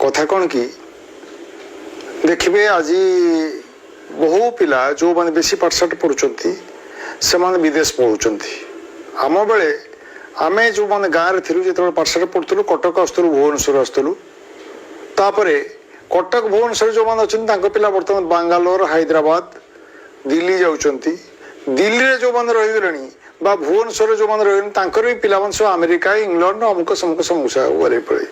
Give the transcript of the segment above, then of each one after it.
କଥା କ'ଣ କି, ଦେଖିବେ ଆଜି ବହୁ ପିଲା ଯେଉଁମାନେ ବେଶୀ ପାଠଶାଠ ପଢ଼ୁଛନ୍ତି, ସେମାନେ ବିଦେଶ ପଢ଼ୁଛନ୍ତି। ଆମ ବେଳେ ଆମେ ଯେଉଁମାନେ ଗାଁରେ ଥିଲୁ, ଯେତେବେଳେ ପାଠଶାଠ ପଢ଼ୁଥିଲୁ, କଟକ ଆସୁଥିଲୁ, ଭୁବନେଶ୍ୱର ଆସୁଥିଲୁ। ତାପରେ କଟକ ଭୁବନେଶ୍ୱର ଯେଉଁମାନେ ଅଛନ୍ତି, ତାଙ୍କ ପିଲା ବର୍ତ୍ତମାନ ବାଙ୍ଗାଲୋର, ହାଇଦ୍ରାବାଦ, ଦିଲ୍ଲୀ ଯାଉଛନ୍ତି। ଦିଲ୍ଲୀରେ ଯେଉଁମାନେ ରହିଗଲେଣି ବା ଭୁବନେଶ୍ୱରରେ ଯେଉଁମାନେ ରହିଗଲେଣି, ତାଙ୍କର ବି ପିଲାମାନେ ସବୁ ଆମେରିକା, ଇଂଲଣ୍ଡ, ଅମୁକ ସମୁକ ସମୁକ ସବୁ ପଳେଇ।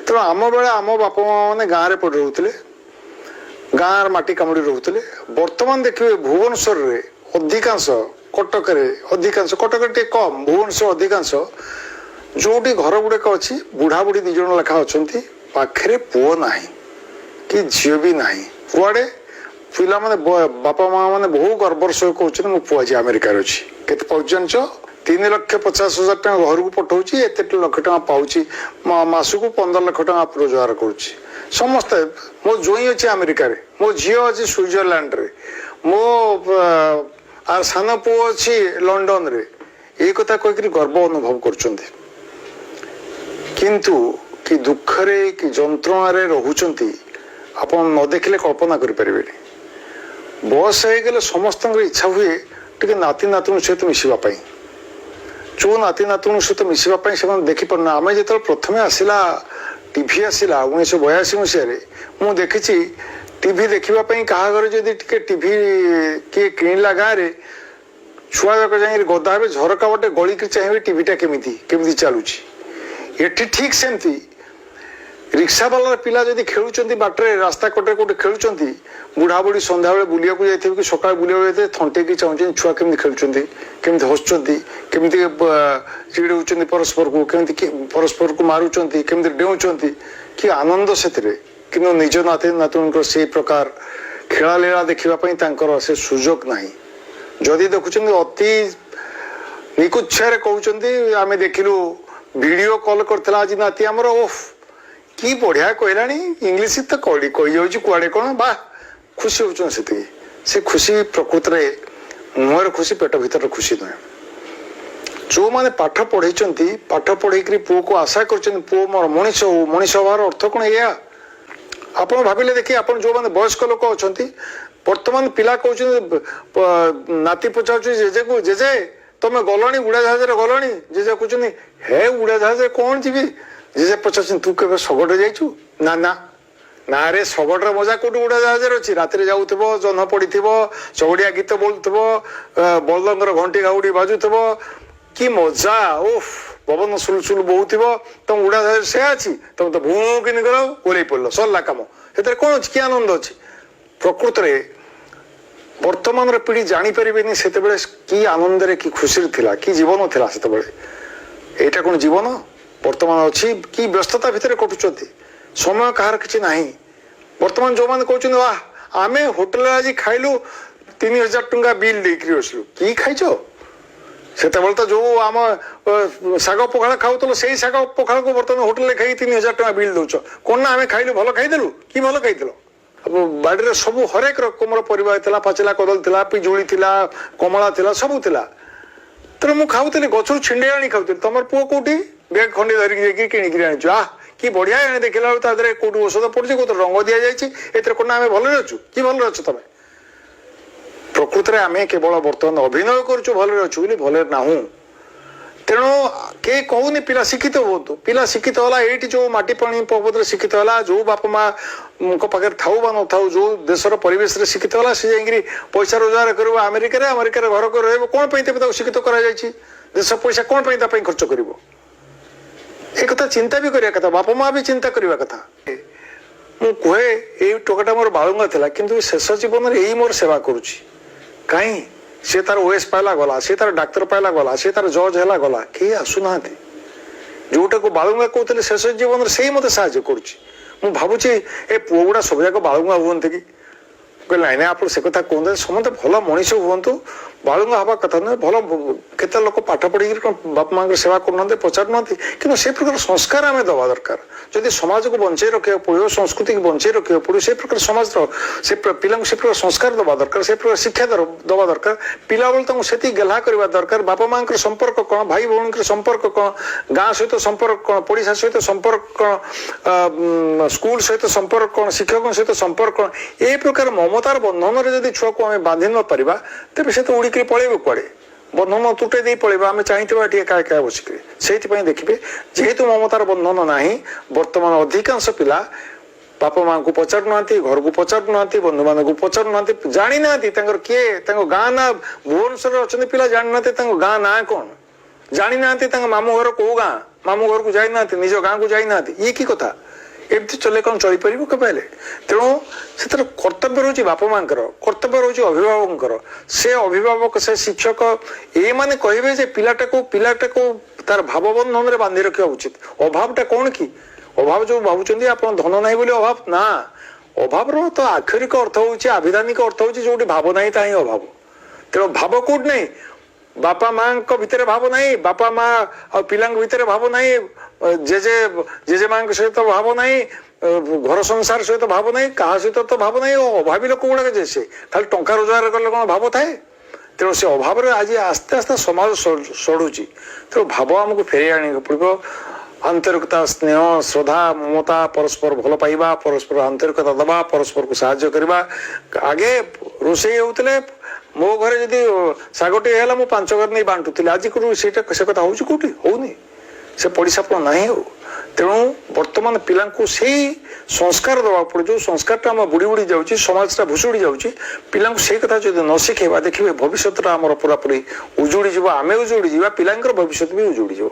ତେଣୁ ଆମ ବେଳେ ଆମ ବାପା ମା ମାନେ ଗାଁରେ ପଡ଼ି ରହୁଥିଲେ, ଗାଁର ମାଟି କାମୁଡ଼ି ରହୁଥିଲେ। ବର୍ତ୍ତମାନ ଦେଖିବେ ଭୁବନେଶ୍ୱରରେ ଅଧିକାଂଶ, କଟକରେ ଅଧିକାଂଶ, କଟକରେ ଟିକେ କମ୍, ଭୁବନେଶ୍ୱର ଅଧିକାଂଶ, ଯୋଉଠି ଘର ଗୁଡ଼ାକ ଅଛି, ବୁଢ଼ା ବୁଢ଼ୀ 2 ଜଣ ଲେଖା ଅଛନ୍ତି, ପାଖରେ ପୁଅ ନାହିଁ କି ଝିଅ ବି ନାହିଁ କୁଆଡ଼େ। ପିଲାମାନେ, ବାପା ମା ମାନେ ବହୁ ଗର୍ବର ସହ କହୁଛନ୍ତି, ମୋ ପୁଅ ଆଜି ଆମେରିକାରେ ଅଛି। କେତେ ପାଉଛି ଜାଣିଛ? 3,50,000 ଟଙ୍କା ଘରକୁ ପଠଉଛି, ଏତେ ଲକ୍ଷ ଟଙ୍କା ପାଉଛି, ମାସକୁ 15 ଲକ୍ଷ ଟଙ୍କା ରୋଜଗାର କରୁଛି। ସମସ୍ତେ, ମୋ ଜୋଇଁ ଅଛି ଆମେରିକାରେ, ମୋ ଝିଅ ଅଛି ସୁଇଜରଲ୍ୟାଣ୍ଡରେ, ମୋ ଆର ସାନ ପୁଅ ଅଛି ଲଣ୍ଡନରେ, ଏଇ କଥା କହିକିରି ଗର୍ବ ଅନୁଭବ କରୁଛନ୍ତି। କିନ୍ତୁ କି ଦୁଃଖରେ, କି ଯନ୍ତ୍ରଣାରେ ରହୁଛନ୍ତି, ଆପଣ ନ ଦେଖିଲେ କଳ୍ପନା କରିପାରିବେନି। ବୟସ ହେଇଗଲେ ସମସ୍ତଙ୍କର ଇଚ୍ଛା ହୁଏ ଟିକେ ନାତି ନାତୁଣୀ ସହିତ ମିଶିବା ପାଇଁ। ଯୋଉ ନାତି ନାତୁଣୀ ସହିତ ମିଶିବା ପାଇଁ ସେମାନେ ଦେଖିପାରୁନା। ଆମେ ଯେତେବେଳେ ପ୍ରଥମେ ଆସିଲା, ଟିଭି ଆସିଲା 1982 ମସିହାରେ, ମୁଁ ଦେଖିଛି ଟିଭି ଦେଖିବା ପାଇଁ କାହା ଘରେ ଯଦି ଟିକେ ଟିଭି କିଏ କିଣିଲା, ଗାଁରେ ଛୁଆ ଯାକ ଯାଇକି ଗଦା ହେବେ, ଝରକା ବାଟେ ଗଳିକି ଚାହିଁବେ ଟିଭିଟା କେମିତି କେମିତି ଚାଲୁଛି। ଏଠି ଠିକ ସେମିତି ରିକ୍ସା ବାଲାର ପିଲା ଯଦି ଖେଳୁଛନ୍ତି ବାଟରେ, ରାସ୍ତା କଡ଼ରେ କୋଉଠି ଖେଳୁଛନ୍ତି, ବୁଢ଼ା ବୁଢ଼ୀ ସନ୍ଧ୍ୟାବେଳେ ବୁଲିବାକୁ ଯାଇଥିବେ କି ସକାଳେ ବୁଲିବାକୁ ଯାଇଥିବେ, ଥଣ୍ଟେଇକି ଚାହୁଁଛନ୍ତି ଛୁଆ କେମିତି ଖେଳୁଛନ୍ତି, କେମିତି ହସୁଛନ୍ତି, କେମିତି ଚିଡ଼ଉଛନ୍ତି ପରସ୍ପରକୁ, କେମିତି ପରସ୍ପରକୁ ମାରୁଛନ୍ତି, କେମିତି ଡେଉଁଛନ୍ତି, କି ଆନନ୍ଦ ସେଥିରେ। କିନ୍ତୁ ନିଜ ନାତି ନାତୁଣୀଙ୍କର ସେଇ ପ୍ରକାର ଖେଳାଲୀଳା ଦେଖିବା ପାଇଁ ତାଙ୍କର ସେ ସୁଯୋଗ ନାହିଁ। ଯଦି ଦେଖୁଛନ୍ତି, ଅତି ନିକୁଚ୍ଛାରେ କହୁଛନ୍ତି, ଆମେ ଦେଖିଲୁ, ଭିଡିଓ କଲ୍ କରିଥିଲା ଆଜି ନାତି ଆମର, ଓଫ କି ବଢିଆ କହିଲାଣି ଇଂଲିଶ ତ, କହି କହିଯାଉଛି କୁଆଡେ କ'ଣ, ବା ଖୁସି ହଉଛନ୍ତି ସେତିକି। ସେ ଖୁସି ପ୍ରକୃତରେ ମୁହଁରେ ଖୁସି, ପେଟ ଭିତରେ ଖୁସି ନୁହେଁ। ଯୋଉମାନେ ପାଠ ପଢେଇଛନ୍ତି, ପାଠ ପଢେଇକିରି ପୁଅକୁ ଆଶା କରିଛନ୍ତି ପୁଅ ମୋର ମଣିଷ ହଉ, ମଣିଷ ହବାର ଅର୍ଥ କ'ଣ ଏଇଆ? ଆପଣ ଭାବିଲେ ଦେଖି, ଆପଣ ଯୋଉମାନେ ବୟସ୍କ ଲୋକ ଅଛନ୍ତି, ବର୍ତ୍ତମାନ ପିଲା କହୁଛନ୍ତି, ନାତି ପଚାରୁଛି ଜେଜେକୁ, ଜେଜେ ତମେ ଗଲଣି, ଉଡ଼ାଜାହାଜରେ ଗଲଣି? ଜେଜେ କହୁଛନ୍ତି, ହେ ଉଡ଼ାଜାହାଜରେ କ'ଣ ଯିବି? ଜେଜେ ପଚାରୁଛନ୍ତି, ତୁ କେବେ ଶଗଡ଼ରେ ଯାଇଛୁ? ନା ନା ନା ରେ, ଶଗଡ଼ର ମଜା କୋଉଠି ଉଡ଼ାଜାହାଜରେ ଅଛି? ରାତିରେ ଯାଉଥିବ, ଜହ୍ନ ପଡିଥିବ, ଶଗଡ଼ିଆ ଗୀତ ବୋଲୁଥିବ, ବଳଦଙ୍କର ଘଣ୍ଟି ଘାଉଡ଼ି ବାଜୁଥିବ, କି ମଜା, ଓଫ, ପବନ ସୁଲୁସୁଲୁ ବହୁଥିବ। ତମ ଉଡ଼ାଜାହାଜରେ ସେୟା ଅଛି? ତମେ ତ ଭୁଁ କିନି କର, ଓହ୍ଲେଇ ପଡିଲ, ସରିଲା କାମ। ସେଥିରେ କ'ଣ ଅଛି? କି ଆନନ୍ଦ ଅଛି? ପ୍ରକୃତରେ ବର୍ତ୍ତମାନର ପିଢି ଜାଣିପାରିବେନି ସେତେବେଳେ କି ଆନନ୍ଦରେ, କି ଖୁସିରେ ଥିଲା, କି ଜୀବନ ଥିଲା ସେତେବେଳେ। ଏଇଟା କ'ଣ ଜୀବନ ବର୍ତ୍ତମାନ ଅଛି? କି ବ୍ୟସ୍ତତା ଭିତରେ କଟୁଛନ୍ତି, ସମୟ କାହାର କିଛି ନାହିଁ। ବର୍ତ୍ତମାନ ଯୋଉମାନେ କହୁଛନ୍ତି, ବାহ, ଆମେ ହୋଟେଲରେ ଆଜି ଖାଇଲୁ, 3000 ଟଙ୍କା ବିଲ୍ ଦେଇକିରି ଆସିଲୁ। କି ଖାଇଛ? ସେତେବେଳେ ତ ଯୋଉ ଆମ ଶାଗ ପଖାଳ ଖାଉଥିଲ, ସେଇ ଶାଗ ପଖାଳକୁ ବର୍ତ୍ତମାନ ହୋଟେଲରେ ଖାଇକି 3000 ଟଙ୍କା ବିଲ୍ ଦଉଛ। କ'ଣ ନା ଆମେ ଖାଇଲୁ, ଭଲ ଖାଇଦେଲୁ। କି ଭଲ ଖାଇଥିଲ? ଆଉ ବାଡ଼ିରେ ସବୁ ହରେକ ରକମର ପରିବା ଥିଲା, ପାଚିଲା କଦଳୀ ଥିଲା, ପିଜୁଳି ଥିଲା, କମଳା ଥିଲା, ସବୁ ଥିଲା। ତେଣୁ ମୁଁ ଖାଉଥିଲି, ଗଛରୁ ଛିଣ୍ଡେଇ ଆଣି ଖାଉଥିଲି। ତମର ପୁଅ କୋଉଠି ବ୍ୟାଗ ଖଣ୍ଡେ ଧରିକି ଯାଇକି କିଣିକିରି ଆଣିଛୁ, ଆହ କି ବଢିଆ ଆଣି, ଦେଖିଲା ବେଳକୁ ତା ଦେହରେ କୋଉଠି ଔଷଧ ପଡୁଛି, କୋଉଠି ରଙ୍ଗ ଦିଆଯାଇଛି। ଏଥିରେ କ'ଣ ନା ଆମେ ଭଲରେ ଅଛୁ? କି ଭଲରେ ଅଛୁ ତମେ? ପ୍ରକୃତରେ ଆମେ କେବଳ ବର୍ତ୍ତମାନ ଅଭିନୟ କରୁଛୁ ଭଲରେ ଅଛୁ ବୋଲି, ଭଲରେ ନାହୁଁ। ତେଣୁ କେହି କହୁନି ପିଲା ଶିକ୍ଷିତ ହୁଅନ୍ତୁ। ପିଲା ଶିକ୍ଷିତ ହେଲା, ଏଇଠି ଯୋଉ ମାଟି ପାଣି ପର୍ବତରେ ଶିକ୍ଷିତ ହେଲା, ଯୋଉ ବାପା ମାଙ୍କ ପାଖରେ ଥାଉ ବା ନଥାଉ, ଯୋଉ ଦେଶର ପରିବେଶରେ ଶିକ୍ଷିତ ହେଲା, ସେ ଯାଇକିରି ପଇସା ରୋଜଗାର କରିବ ଆମେରିକାରେ, ଆମେରିକାରେ ଘର କରି ରହିବ। କ'ଣ ପାଇଁ ତେବେ ତାକୁ ଶିକ୍ଷିତ କରାଯାଇଛି? ଦେଶ ପଇସା କ'ଣ ପାଇଁ ତା ପାଇଁ ଖର୍ଚ୍ଚ କରିବ? ଏ କଥା ଚିନ୍ତା ବି କରିବା କଥା, ବାପା ମା ବି ଚିନ୍ତା କରିବା କଥା। ମୁଁ କୁହେ, ଏଇ ଟୋକାଟା ମୋର ବାଳୁଙ୍ଗା ଥିଲା, କିନ୍ତୁ ଶେଷ ଜୀବନରେ ଏଇ ମୋର ସେବା କରୁଛି। କାହିଁ? ସେ ତାର ଓଏସ୍ ପାଇଲା ଗଲା, ସେ ତାର ଡାକ୍ତର ପାଇଲା ଗଲା, ସେ ତାର ଜଜ୍ ହେଲା ଗଲା, କେହି ଆସୁନାହାନ୍ତି। ଯୋଉଟାକୁ ବାଳୁଙ୍ଗା କହୁଥିଲେ, ଶେଷ ଜୀବନରେ ସେଇ ମତେ ସାହାଯ୍ୟ କରୁଛି। ମୁଁ ଭାବୁଛି, ଏ ପୁଅ ଗୁଡ଼ା ସବୁ ଯାକ ବାଳୁଙ୍ଗା ହୁଅନ୍ତି କି? କହିଲେ, ନାଇଁ ନାଇଁ, ଆପଣ ସେ କଥା କୁହନ୍ତୁ, ସମସ୍ତେ ଭଲ ମଣିଷ ହୁଅନ୍ତୁ, ବାଳୁଙ୍ଗା ହେବା କଥା ନୁହେଁ। ଭଲ କେତେ ଲୋକ ପାଠ ପଢ଼ିକି କ'ଣ ବାପା ମାଆଙ୍କର ସେବା କରୁନାହାନ୍ତି, ପଚାରୁନାହାନ୍ତି? କିନ୍ତୁ ସେ ପ୍ରକାର ସଂସ୍କାର ଆମେ ଦେବା ଦରକାର। ଯଦି ସମାଜକୁ ବଞ୍ଚେଇ ରଖିବାକୁ ପଡ଼ିବ, ସଂସ୍କୃତିକୁ ବଞ୍ଚେଇ ରଖିବାକୁ ପଡ଼ିବ, ସେ ପ୍ରକାର ସମାଜର ସେ ପିଲାଙ୍କୁ ସେ ପ୍ରକାର ସଂସ୍କାର ଦେବା ଦରକାର, ସେ ପ୍ରକାର ଶିକ୍ଷା ଦେବା ଦରକାର। ପିଲାବେଳୁ ତାଙ୍କୁ ସେତିକି ଗେହ୍ଲା କରିବା ଦରକାର। ବାପା ମାଆଙ୍କର ସମ୍ପର୍କ କ'ଣ, ଭାଇ ଭଉଣୀଙ୍କର ସମ୍ପର୍କ କ'ଣ, ଗାଁ ସହିତ ସମ୍ପର୍କ କ'ଣ, ପଡ଼ିଶା ସହିତ ସମ୍ପର୍କ କ'ଣ, ସ୍କୁଲ ସହିତ ସମ୍ପର୍କ କ'ଣ, ଶିକ୍ଷକଙ୍କ ସହିତ ସମ୍ପର୍କ କ'ଣ, ଏ ପ୍ରକାର ମମତାର ବନ୍ଧନରେ ଯଦି ଛୁଆକୁ ଆମେ ବାନ୍ଧି ନ ପାରିବା, ତେବେ ସେ ତ ଉଡ଼ିକିରି ପଳେଇବ କୁଆଡ଼େ, ବନ୍ଧନ ତୁଟେଇ ଦେଇ ପଳେଇବ। ଆମେ ଚାହିଁଥିବା ଏଠି ଏକା ଏକା ବସିକିରି। ସେଇଥିପାଇଁ ଦେଖିବେ, ଯେହେତୁ ମମତାର ବନ୍ଧନ ନାହିଁ, ବର୍ତ୍ତମାନ ଅଧିକାଂଶ ପିଲା ବାପା ମାଆଙ୍କୁ ପଚାରୁନାହାନ୍ତି, ଘରକୁ ପଚାରୁନାହାନ୍ତି, ବନ୍ଧୁମାନଙ୍କୁ ପଚାରୁନାହାନ୍ତି, ଜାଣିନାହାନ୍ତି ତାଙ୍କର କିଏ, ତାଙ୍କ ଗାଁ ନାଁ। ଭୁବନେଶ୍ୱରରେ ଅଛନ୍ତି ପିଲା, ଜାଣିନାହାନ୍ତି ତାଙ୍କ ଗାଁ ନାଁ କ'ଣ, ଜାଣିନାହାନ୍ତି ତାଙ୍କ ମାମୁଁ ଘର କୋଉ ଗାଁ, ମାମୁଁ ଘରକୁ ଯାଇନାହାନ୍ତି, ନିଜ ଗାଁକୁ ଯାଇନାହାନ୍ତି। ଇଏ କି କଥା? ଏମିତି ଚଲେ କ'ଣ ଚଳିପାରିବ କେବେ ହେଲେ? ତେଣୁ ସେଥିରେ କର୍ତ୍ତବ୍ୟ ରହୁଛି ବାପା ମାଙ୍କର, କର୍ତ୍ତବ୍ୟ ରହୁଛି ଅଭିଭାବକଙ୍କର। ସେ ଅଭିଭାବକ, ସେ ଶିକ୍ଷକ, ଏଇମାନେ କହିବେ ଯେ ପିଲାଟାକୁ ତାର ଭାବବନ୍ଧନରେ ବାନ୍ଧି ରଖିବା ଉଚିତ। ଅଭାବଟା କ'ଣ କି? ଅଭାବ ଯୋଉ ଭାବୁଛନ୍ତି ଆପଣ, ଧନ ନାହିଁ ବୋଲି ଅଭାବ ନା। ଅଭାବର ତ ଆକ୍ଷରିକ ଅର୍ଥ ହଉଛି, ଆଭିଧାନିକ ଅର୍ଥ ହଉଛି, ଯୋଉଠି ଭାବ ନାହିଁ ତାହା ହିଁ ଅଭାବ। ତେଣୁ ଭାବ କୋଉଠି ନାହିଁ? ବାପା ମାଙ୍କ ଭିତରେ ଭାବ ନାହିଁ, ବାପା ମା ଆଉ ପିଲାଙ୍କ ଭିତରେ ଭାବ ନାହିଁ, ଜେଜେ ଜେଜେମାଙ୍କ ସହିତ ଭାବ ନାହିଁ, ଘର ସଂସାର ସହିତ ଭାବ ନାହିଁ, କାହା ସହିତ ତ ଭାବ ନାହିଁ। ଅଭାବୀ ଲୋକ ଗୁଡାକ ଯେ ସେ ଖାଲି ଟଙ୍କା ରୋଜଗାର କଲେ କ'ଣ ଭାବ ଥାଏ? ତେଣୁ ସେ ଅଭାବରେ ଆଜି ଆସ୍ତେ ଆସ୍ତେ ସମାଜ ସଢୁଛି। ତେଣୁ ଭାବ ଆମକୁ ଫେରେଇ ଆଣିବାକୁ ପଡ଼ିବ। ଆନ୍ତରିକତା, ସ୍ନେହ, ଶ୍ରଦ୍ଧା, ମମତା, ପରସ୍ପର ଭଲ ପାଇବା, ପରସ୍ପର ଆନ୍ତରିକତା ଦେବା, ପରସ୍ପରକୁ ସାହାଯ୍ୟ କରିବା। ଆଗେ ରୋଷେଇ ହେଉଥିଲେ, ମୋ ଘରେ ଯଦି ଶାଗଟିଏ ହେଲା, ମୁଁ 5 ଘର ନେଇ ବାଣ୍ଟୁଥିଲି। ଆଜି କୋଉଠି ସେଇଟା, ସେ କଥା ହଉଛି କୋଉଠି? ହଉନି। ସେ ପଡ଼ିଶାପଣ ନାହିଁ ଆଉ। ତେଣୁ ବର୍ତ୍ତମାନ ପିଲାଙ୍କୁ ସେଇ ସଂସ୍କାର ଦେବାକୁ ପଡ଼ିବ, ଯୋଉ ସଂସ୍କାରଟା ଆମ ବୁଡ଼ି ବୁଡ଼ି ଯାଉଛି, ସମାଜଟା ଭୁଷୁଡ଼ି ଯାଉଛି। ପିଲାଙ୍କୁ ସେଇ କଥା ଯଦି ନ ଶିଖେଇବା, ଦେଖିବେ ଭବିଷ୍ୟତଟା ଆମର ପୁରାପୁରି ଉଜୁଡ଼ି ଯିବ। ଆମେ ଉଜୁଡ଼ି ଯିବା, ପିଲାଙ୍କର ଭବିଷ୍ୟତ ବି ଉଜୁଡ଼ି ଯିବ।